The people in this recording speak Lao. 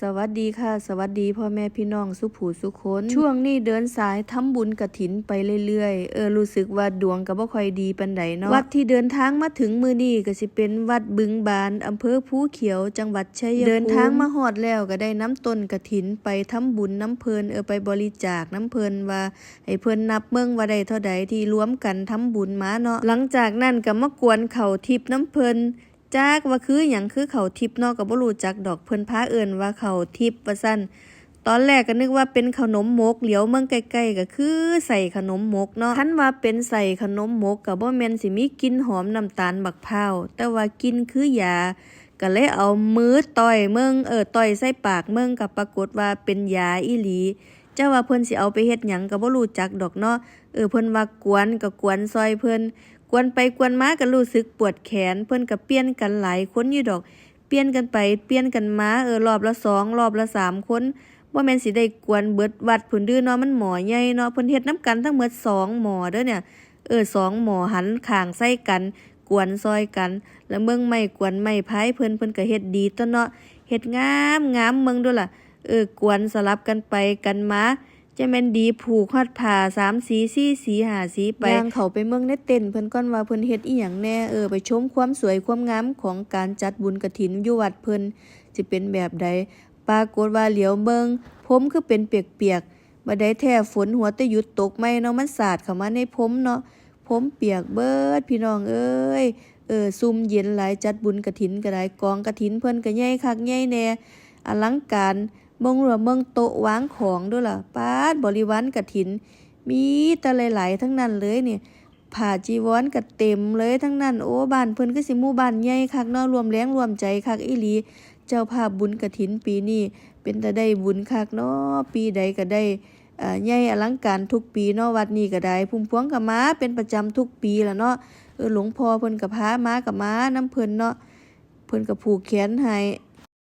ສະຫວັດດີຄ່ະ ສະຫວັດດີພໍ່ແມ່ພີ່ນ້ອງສູ່ຜູ້ສູ່ຄົນ. ຊ່ວງນີ້ເດີນສາຍທຳບຸນກະຖິນໄປເລື້ອຍໆ ເອີ ຮູ້ສຶກວ່າດວງກໍບໍ່ຄ່ອຍດີປານໃດເນາະ. ວັດທີ່ເດີນທາງມາເຖິງມື້ນີ້ກໍຊິເປັນວັດບຶງບານ ອຳເພີພູຂຽວ ຈັງຫວັດໄຊຍະພູມ. ເດີນທາງມາຮອດແລ້ວກໍໄດ້ນຳຕົ້ນກະຖິນໄປທຳບຸນນຳເພິ່ນ ເອີ ໄປບໍລິຈາກນຳເພິ່ນ ວ່າໃຫ້ເພິ່ນນັບເບິ່ງວ່າໄດ້ເທົ່າໃດທີ່ລວມກັນທຳບຸນມາເນາະ. ຫຼັງຈາກນັ້ນກໍມາກວນເຂົ້າທິບນຳເພິ່ນ. ຈັກວ່າຄືຫຍັງຄືເຂົ້າທິບເນາະ ກໍບໍ່ຮູ້ຈັກດອກ ເພິ່ນພາເອີ້ນວ່າເຂົ້າທິບວ່າຊັ້ນ. ຕອນແລກກໍນຶກວ່າເປັນເຂົ້າໜົມໝົກ ຫຼຽວເບິ່ງໃກ້ໆກໍຄືໄສ້ເຂົ້າໜົມໝົກເນາະ. ຄັນວ່າເປັນໄສ້ເຂົ້າໜົມໝົກກໍບໍ່ແມ່ນຊິມີກິ່ນຫອມນ້ຳຕານບັກພ້າວ ແຕ່ວ່າກິ່ນຄືຢາ ກໍເລີຍເອົາມືຕ້ອຍເບິ່ງ ເອີ ຕ້ອຍໃສ່ປາກເບິ່ງ ກໍປາກົດວ່າເປັນຢາອີ່ຫຼີ. ຈັກວ່າເພິ່ນຊິເອົາໄປເຮັດຫຍັງກໍບໍ່ຮູ້ຈັກດອກເນາະ. ເອີ ເພິ່ນວ່າກວນກໍກວນຊ່ອຍເພິ່ນ ກວນໄປກວນມາກໍຮູ້ສຶກປວດແຂນ. ເພິ່ນກໍປ່ຽນກັນຫຼາຍຄົນຢູ່ດອກ ປ່ຽນກັນໄປປ່ຽນກັນມາ ເອີ ລອບລະສອງ ລອບລະສາມຄົນ ບໍ່ແມ່ນຊິໄດ້ກວນເບິດວັດພຸ້ນເດີເນາະ ມັນໝໍໃຫຍ່ເນາະ. ເພິ່ນເຮັດນຳກັນທັງໝົດສອງໝໍເດີເນຍ ເອີ ສອງໝໍຫັນຂ້າງໃສ່ກັນ ກວນຊ່ອຍກັນ ລະເບິ່ງໄມ້ກວນໄມ້ພາຍເພິ່ນ ເພິ່ນກໍເຮັດດີຕົວະເນາະ ເຮັດງາມໆ ເບິ່ງດູລະ ເອີ ກວນສະຫຼັບກັນໄປກັນມາ ຈະແມ່ນດີຜູກຮອດຜ້າສາມສີ ສີ່ສີ ຫ້າສີໄປ. ຍ່າງເຂົ້າໄປເບິ່ງໃນເຕັນເພິ່ນກ່ອນວ່າເພິ່ນເຮັດອີ່ຫຍັງແດ່ ເອີ ໄປຊົມຄວາມສວຍຄວາມງາມຂອງການຈັດບຸນກະຖິນຢູ່ວັດເພິ່ນ ຊິເປັນແບບໃດ. ປາກົດວ່າຫຼຽວເບິ່ງ ພົມຄືເປັນປຽກໆ ບາດໃດແທ້ຝົນຫົວແຕ່ຢຸດຕົກໃໝ່ເນາະ ມັນສາດເຂົ້າມາໃນພົມເນາະ ພົມປຽກເບິດ ພີ່ນ້ອງເອີຍ. ເອີ ຊຸ່ມເຢັນຫຼາຍ ຈັດບຸນກະຖິນກໍໄດ້ ກອງກະຖິນເພິ່ນກໍໃຫຍ່ຄັກໃຫຍ່ແນ່ ອະລັງການ. ເບິ່ງດູລະ ເບິ່ງໂຕະວາງຂອງດູລະ ປາດ ບໍລິວານກະຖິນ ມີແຕ່ຫຼາຍໆ ທັງນັ້ນເລີຍນີ້ ຜ້າຈີວອນກໍເຕັມເລີຍທັງນັ້ນ. ໂອ້ ບ້ານເພິ່ນຄືຊິໝູ່ບ້ານໃຫຍ່ຄັກເນາະ ຮ່ວມແຮງຮ່ວມໃຈຄັກອີ່ຫຼີ. ເຈົ້າພາບບຸນກະຖິນປີນີ້ເປັນຕາໄດ້ບຸນຄັກເນາະ ປີໃດກໍໄດ້ ເອີ ໃຫຍ່ອະລັງການທຸກປີເນາະ. ວັດນີ້ກໍໄດ້ ພຸ້ມພວງກໍມາເປັນປະຈຳທຸກປີລະເນາະ ເອີ ຫຼວງພໍ່ເພິ່ນກໍພາມາ ກໍມານຳເພິ່ນເນາະ ເພິ່ນກໍຜູກແຂນໃຫ້